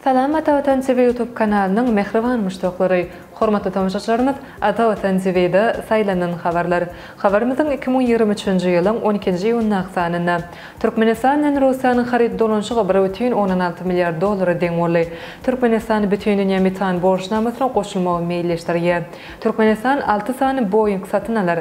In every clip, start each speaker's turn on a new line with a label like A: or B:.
A: Salam Ata Watan TV YouTube kanalynyň mähriban muşdaklary! Hormatly tomaşaçylarymyz Ata Watan TV-de saýlanan habarlar. Habarymyzyň 2023-nji ýylyň 12-nji iýundaky sanynda Türkmenistan bilen Russiýanyň haryt dolanyşygy bir bütin ondan alty milliard dollara deň boldy. Türkmenistan Bütindünýä metan borçnamasyna goşulmagy meýilleşdirýär. Türkmenistan alty sany Boeing satyn alar.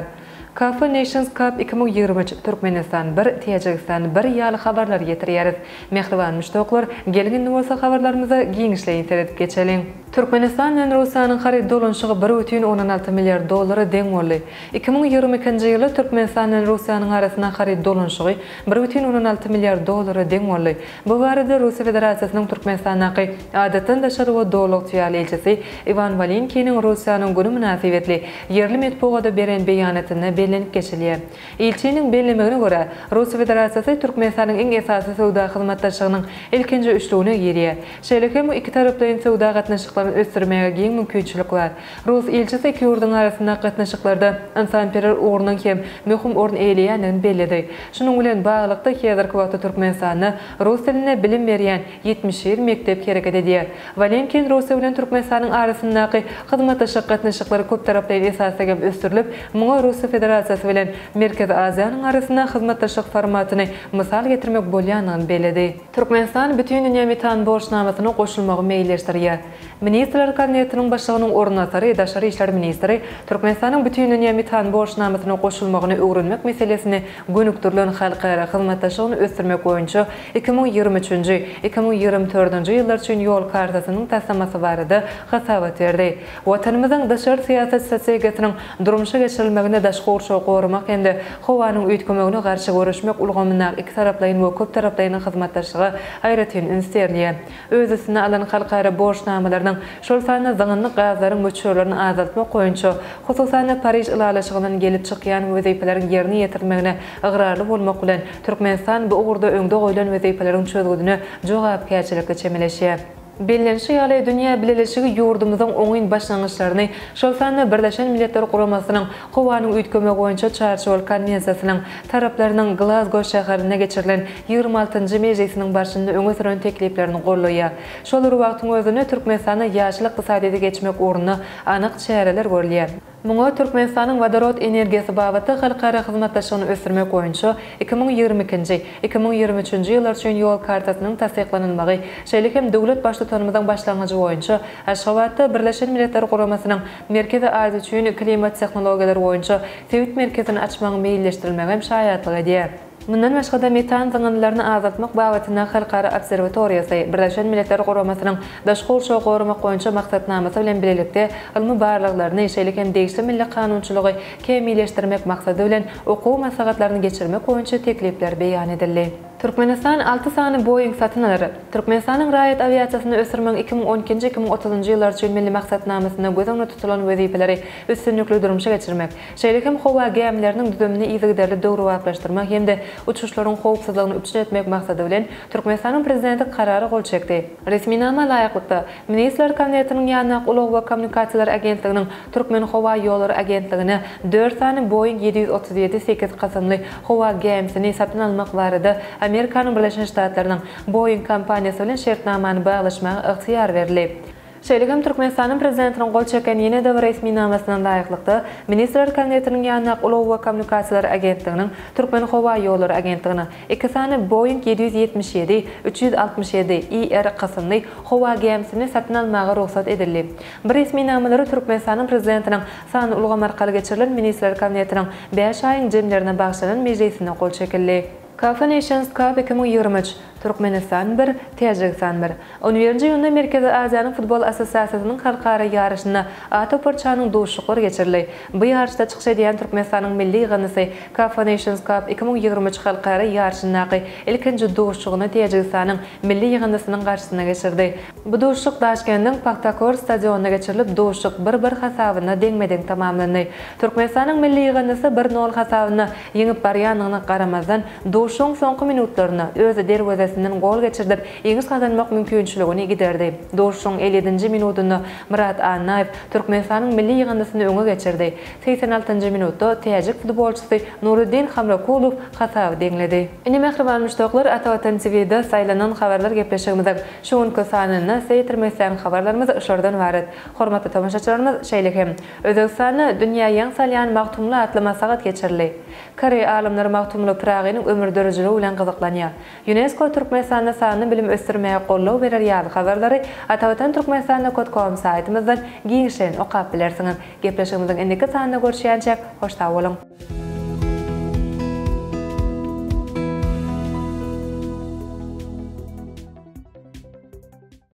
A: CAFA Nations Cup 2023, Türkmenistan bir, Täjigistan bir ýaly habarlary ýetirýäris. Mähriban muşdaklar, geliň indi bolsa habarlarymyza giňişleýin seredip geçeliň. Türkmenistan bilen Russiýanyň haryt dolanyşygy bir bütin ondan alty milliard dollara deň boldy. 2022-nji ýylda Türkmenistan bilen Russiýanyň arasynda haryt dolanyşygy bir bütin ondan alty milliard dollara deň boldy. Bu barada Russiýa Federasiýasynyň Türkmenistandaky Adatdan daşary we Doly ygtyýarly ilçisi Iwan Walinkiniň Russiýanyň güni mynasybetli ýerli metbugata beren beýanatynda bellenip geçilýär. Ilçiniň bellemegine görä, Russiýa Federasiýasy Türkmenistanyň iň esasy söwda hyzmatdaşlygynyň ilkinji üçlügine girýär. Şeýle hem ikitaraplaýyn söwda gatnaşyklaryny ösdürmäge giň mümkinçilik bar. Rus ilçisi iki ýurduň arasyndaky gatnaşyklarda ynsanperwer ugrunyň hem möhüm orun eýeleýändigini belledi. Şunuň bilen baglylykda, häzirki wagtda Türkmenistanda rus dilinde bilim berýän 71 mekdep hereket edýär. Walenkin Russiýa bilen Türkmenistanyň arasyndaky hyzmatdaşlyk gatnaşyklary köptaraplaýyn esasda hem ösdürilip, muňa Russiýa Federasiýasy bilen Merkezi Aziýanyň arasynda hyzmatdaşlyk formatyny mysal getirmek bolýandygyny belledi. Türkmenistan Bütindünýä metan borçnamasyna goşulmagy meýilleşdirýär. Ministrler Kabinetiniň Başlygynyň orunbasary, daşary işler ministri Türkmenistanyň Bütindünýä metan borçnamasyna goşulmagyny öwrenmek meselesine gönükdirilen halkara hyzmatdaşlygyny ösdürmek boýunça 2023-nji, 2024-nji ýyllar üçin ýol kartasynyň taslamasy barada hasabat berdi. Watanymyzyň daşary syýasat strategiýasynyň durmuşa geçirilmeginde daşky gurşawy goramak hem-de howanyň üýtgemegine garşy göreşmek ulgamyndaky ikitaraplaýyn we köptaraplaýyn hyzmatdaşlyga aýratyn üns berilýär. Öz üstüne alan halkara borçnamalarynyň, şol sanda zyňyndy gazlaryň möçberlerini azaltmak boýunça, hususan-da, Pariž ylalaşygyndan gelip çykýan wezipeleriň ýerine ýetirilmegine ygrarly bolmak bilen, Türkmenistan bu ugurda öňde goýlan wezipeleriň çözgüdine jogapkärçilikli çemeleşýär. Bellenişi ýaly, dünýä bileleşigi ýurdumyzyň oňyn başlangyçlaryny, şol sanda Birleşen Milletler Guramasynyň Howanyň üýtgemegi boýunça Çarçuwaly konwensiýasynyň taraplarynyň Glazgo şäherinde geçirilen ýigrimi altynjy mejlisiniň barşynda öňe süren tekliplerini goldaýar. Şol bir wagtyň özünde Türkmenistanda ýaşyl ykdysadyýete geçmek ugrunda anyk çäreler görülýär. Muňa Türkmenistanyň wodorod energiýasy babatda halkara hyzmatdaşlygyny ösdürmek boýunça 2022-nji, 2023-nji ýyllar üçin Ýol kartasynyň tassyklanylmagy, şeýle hem döwlet Baştutanymyzyň başlangyjy boýunça Aşgabatda Birleşen Milletler Guramasynyň Merkezi Aziýa üçin klimat tehnologiýalary boýunça sebit merkezini açmagyň meýilleşdirilmegi hem şaýatlyk edýär. Mundan başga-da, metan zyňyndylaryny azaltmak babatynda Halkara obserwatoriýasy, Birleşen Milletler Guramasynyň Daşky gurşawy goramak boýunça maksatnamasy bilen bilelikde ylmy barlaglaryny, şeýle hem degişli milli kanunçylygy kämilleşdirmek maksady bilen okuw maslahatlaryny geçirmek boýunça teklipler beýan edildi. Türkmenistan alty sany Boeing satyn alar. Türkmenistanyň raýat awiasiýasyny ösdürmegiň 2012-nji, 2030-njy ýyllar üçin Milli maksatnamasynda göz öňünde tutulan wezipeleri üstünlikli durmuşa geçirmek, şeýle hem howa gämileriniň düzümini yzygiderli döwrebaplaşdyrmak hem-de uçuşlaryň howpsuzlygyny üpjün etmek maksady bilen, Türkmenistanyň Prezidenti Karara gol çekdi. Resminama laýyklykda, Ministrler Kabinetiniň ýanyndaky Ulag we kommunikasiýalar agentliginiň Türkmenhowaýollary agentligine dört sany Boeing 737 sekiz kysymly howa gämisini satyn almak barada Amerikanyň Birleşen Ştatlarynyň Boeing kompaniýasy bilen şertnamany baglaşmaga ygtyýar berildi. Şeýle hem Türkmenistanyň Prezidentiniň gol çeken ýene-de bir resminamasyna laýyklykda, Ministrler Kabinetiniň ýanyndaky Ulag we kommunikasiýalar agentliginiň Türkmenhowaýollary agentligine iki sany Boeing 777, 367 IR kysymly howa gämisini satyn almaga rugsat edildi. Bu resminamalary Türkmenistanyň Prezidentiniň sanly ulgam arkaly geçirilen Ministrler Kabinetiniň bäş aýyň jemlerine bagyşlanan mejlisinde gol çekildi. CAFA Nations Cup 2023, Türkmenistan bir, Täjigistan bir. On birinji iýunda Merkezi Aziýanyň Futbol Assosiasiýasynyň halkara ýaryşynda A toparçanyň duşuşyklary geçirildi. Bu ýaryşda çykyş edýän Türkmenistanyň milli ýygyndysy CAFA Nations Cup 2023 halkara ýaryşyndaky ilkinji duşuşygyny Täjigistanyň milli ýygyndysynyň garşysyna geçirdi. Bu duşuşyk Daşkendiň Pahtakor stadionynda geçirilip, duşuşyk bir-bir hasabynda deňme-deň tamamlandy. Türkmenistanyň milli ýygyndysy bir nol hasabynda ýeňip barýandygyna garamazdan, duşuşygyň soňky minutlarynda öz derwezesine. derwezesinden gol geçirdip, ýeňiş gazanmak mümkinçiligini giderdi. Duşuşygyň 57-nji minutynda Myrat Annaýew Türkmenistanyň milli ýygyndysyny öňe geçirdi. 86-njy minutda täjik futbolçysy Nuriddin Hamrakulow hasaby deňledi. Ine mähriban muşdaklar Atavatan TV-de saýlanan habarlar gepleşigimiziň şu günki sanynda size ýetirmek islän habarlarymyz şulardan ybarat. Hormatly tomaşaçylarymyz şeýle hem Özbegistanda dünýä ýaň salýan Magtymguly atly maslahat geçirildi. Koreý alymlary Magtymguly Pyragynyň ömür-döredijiligi bilen gyzyklanýar. Ýunesko Türkmenistanda sanly bilim ösdürmäge goldaw berer ýaly habarlary Atavatan Türkmenistan com saýtymyzdan giňişleýin okap bilersiňiz. Gepleşigimiziň indiki sanynda görüşýänçäk hoş sag boluň!